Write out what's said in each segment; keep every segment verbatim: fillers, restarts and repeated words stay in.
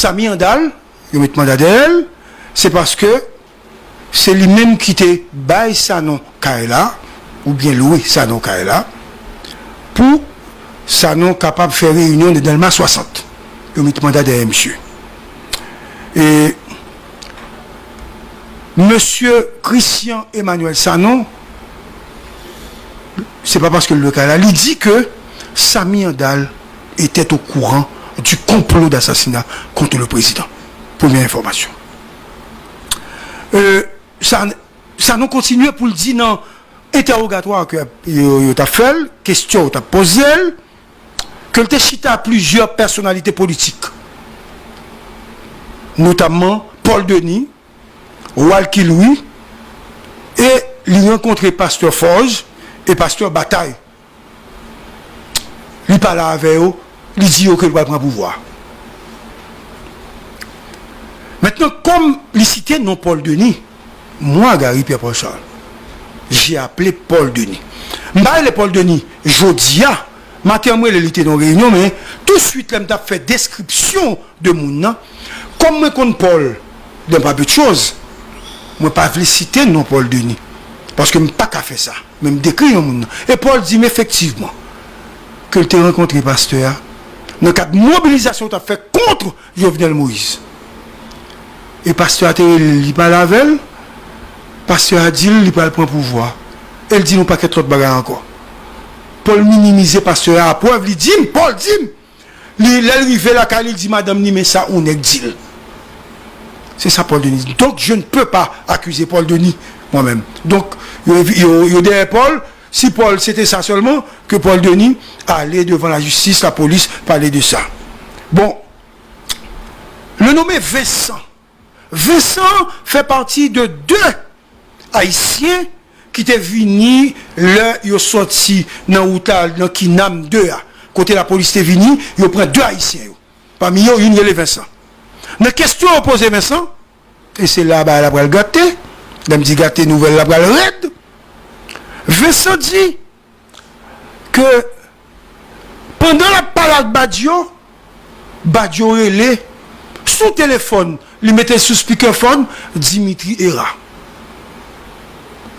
Samy Handal, yo met manda dèyè l, se paske se li menm ki te bay Sanon kay la, oubyen lwe Sanon kay la, pou Sanon kapab fè reyinyon nan Dèlma swasant. Yo met manda dèyè misye. E mesye Christian Emmanuel Sanon, se pa paske l lwe kay la, li di ke Samy Handal était au courant du complot d'assassinat contre le président. Premye enfòmasyon. E, sa, Sanon kontinye pou l di nan entèwogatwa ke yo, yo t ap fè l, kesyon yo t ap poze l, ke l te chita a plizyè pèsonalite politik, notamman Paul Denis, Walky Louis, e li rankontre pastè Forge e pastè Bataille. Li pale avè yo, li di yo ke l pral pran pouvwa. Mentnan, kòm li site non Paul Denis, moi, Gary Pierre-Paul Charles, j'ai appelé Paul Denis. M pa rele Paul Denis jodi a, maten an m rele li te nan yon reyinyon, men touswit lè m t ap fè deskripsyon de moun nan, kòm mwen konn Paul de pa peu de choz, mwen pa vle site non Paul Denis, paske m pa ka fè sa. Men m dekri non moun nan. E Paul di m efektivman ke l te rankontre pastè a nan kad mobilizasyon yo t ap fè kont Jovenel Moïse. E pastè a te rele l, li pale avè l. Pastè a di l li pral pran pouvwa. E l di l yon pakèt lòt bagay ankò. Paul minimize pastè a, prèv li di m, Paul di m, li, lè l rive lakay li, li di madanm li, men sa yon nèg di l. Se sa Paul Denis di. Donc, je ne peux pas accuser Paul Denis, moi-même. Donc, yo, yo, yo dèyè Paul. Si Paul, se te sa sèlman, ke Paul Denis ale devan lajistis, lapolis, pale de sa. Bon, le nommé Vincent. Vincent fè pati de de Ayisyen ki te vini lè yo sòti nan wout la, nan Kinam de a. Kote lapolis te vini, yo pran de Ayisyen yo. Pami yo, youn rele Vincent. Nan kesyon yo poze Vincent, e se la bagay la pral gate, lè m di gate, nouvèl la pral rèd. Vincent di ke pandan l ap pale ak Badio, Badio rele sou telefòn, li mete sou speakerphone, Dimitri Hérard.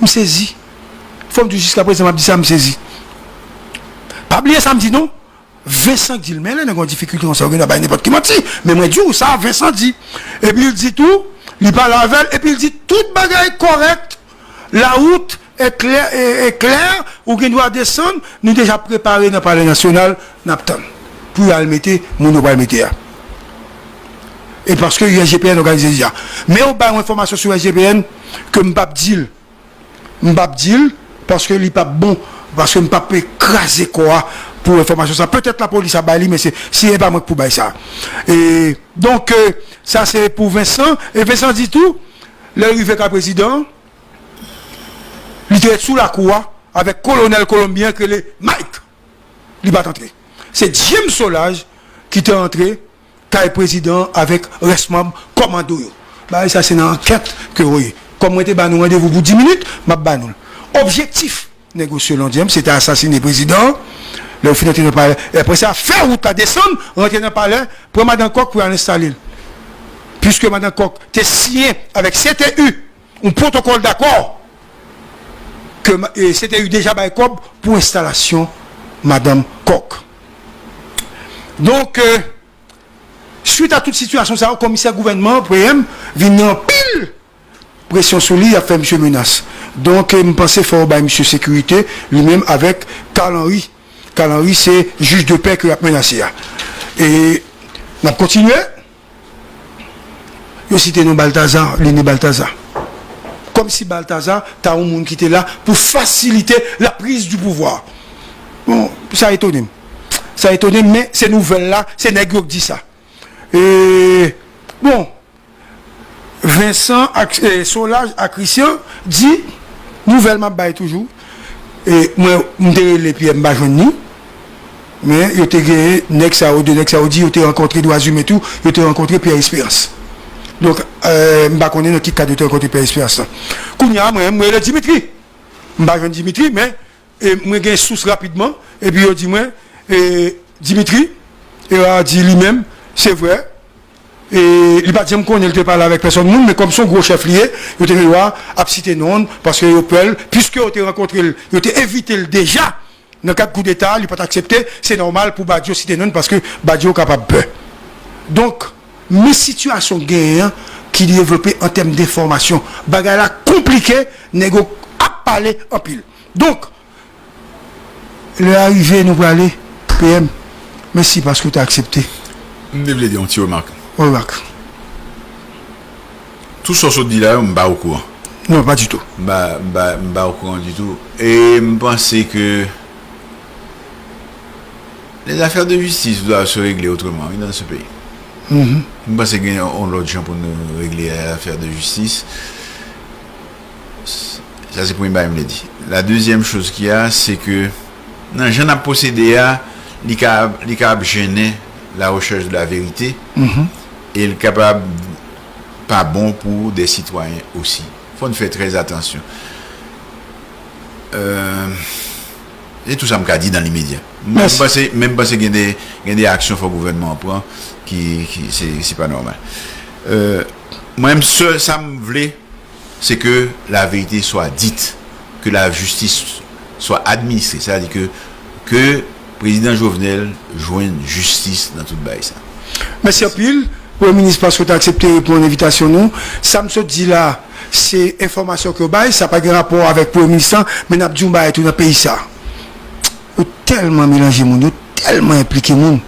M sezi. Fò m di w, jiskaprezan m ap di sa, m sezi. Pa bliye sa m di non. Vincent di l, men lè nèg gen yon difikilte konsa, ou gen dwa bay nenpòt ki manti. Men mwen di w sa, Vincent di. Epi l di tou, li pale avè l, epi l di tout bagay kòrèk, la wout e klè, e, e klè, ou gen dwa desann, nou deja prepare nan Palè Nasyonal, n ap tann. Pou y al mete moun yo pral mete a. E paske U S G P N òganize deja. Men yo bay yon enfòmasyon sou U S G P N ke m p ap di l. M p ap di l, paske li p ap bon, paske m p ap kraze kò a pou enfòmasyon sa. Petèt lapolis ap bay li, men se, si e pa mwen k pou bay sa. E, donk, e, sa se pou Vincent. E Vincent di tou, lè l rive kay prezidan an, li te ret sou lakou a avèk kolonèl kolonbyen ki rele Mike. Li pa t antre. Se James Solages ki te antre kay prezidan an avèk rès manm kòmando yo. Bagay sa se nan ankèt ke yo ye. Kòm mwen te ba nou randevou pou dis minit, m ap ba nou l. Objektif nèg yo, selon James, se te asasine prezidan an. Lè yo fin antre nan palè, apre sa, fè wout la desann, rantre nan palè, pran madan Kòk pou y al enstale l. Piske madan Kòk te siyen avèk C T U yon pwotokòl dakò ke ma-, e, C T U deja bay kòb pou enstalasyon madanm Kòk. Donk, e, swit a tout sitiyasyon sa yo, komisè gouvènman, P M, vin gen anpil presyon sou li, y ap fè misye menas. Donk, e, m panse fò yo bay misye sekirite, li menm avèk Carl Henry. Carl Henry, se jij de pè ke y ap menase a. E n ap kontinye. Yo site non Balthazar, Lene Balthazar. Kòmsi Balthazar ta yon moun ki te la pou fasilite la prise du pouvoir. Bon, sa etone m. Sa etone m, men se nouvèl la, se nèg yo k di sa. E, bon, Vincent ak, e, Solages ak Christian di, nouvèl m ap bay toujou. E mwen, m te rele Pierre, m pa jwenn li. Men yo te genyen nèg sa yo, de nèg sa yo di yo te rankontre dwa imen tou, yo te rankontre Pierre Espérance. Donk, e, m pa konnen nan ki kad yo te rankontre Pierre Espérance lan. Kounye a, mwen, m rele Dimitri. M pa jwenn Dimitri, men, e, mwen gen sous rapidman, epi yo di mwen, e, Dimitri, e, a di li menm, se vre, E li pa t janm konnen li te pale avèk pèsòn moun, men kòm se yon gwo chèf li ye, yo te gen dwa ap site non l, paske yo pè l, piske yo te rankontre l, yo te envite l deja nan kad koudeta, li pa t aksepte, se nòmal pou Badio site non l, paske Badio kapab pè. Donk, men sitiyasyon genyen an ki devlope an tèm denfòmasyon. Bagay la konplike, nèg yo ap pale anpil. Donk, lè a rive, nou prale, P M, mèsi paske w te aksepte. M te vle di yon ti remak. Remak. Tout sa w sot di la yo, m pa okouran. Non, pa ditou. M pa, m pa, m pa okouran ditou. E m panse ke les affaires de justice doivent se régler autrement, wi, dans ce pays. M panse gen yon lòt jan pou nou regle afè de jistis. Sa se premye bagay m vle di. La dezyèm choz ki a, se ke nan jan n ap pwosede a, li ka, li ka ap jennen la recherche de la vérité e l kapab pa bon pou de sitwayen osi. Fò n fè trè atansyon. Euh, se tou sa m ka di nan limedya. Men m panse, men m panse gen de, gen de aksyon fò gouvènman an pran ki, ki se, se pa nòmal. Euh, mwen, m sèl sa m vle, c'est que la vérité soit dite, que la justice soit administrée. Sa vle di ke, ke prezidan Jovenel jwenn jistis nan tout bagay sa. Mèsi anpil, Premye Minis, paske w te aksepte reponn envitasyon nou. Sa m sot di la, se enfòmasyon ke w bay, sa pa gen rapò avèk Premye Minis lan, men n ap di yon bagay tou nan peyi sa. Yo tèlman melanje moun, yo tèlman enplike moun.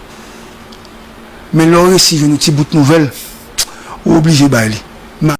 Men lè w resi jwenn yon ti bout nouvèl, ou oblije bay li.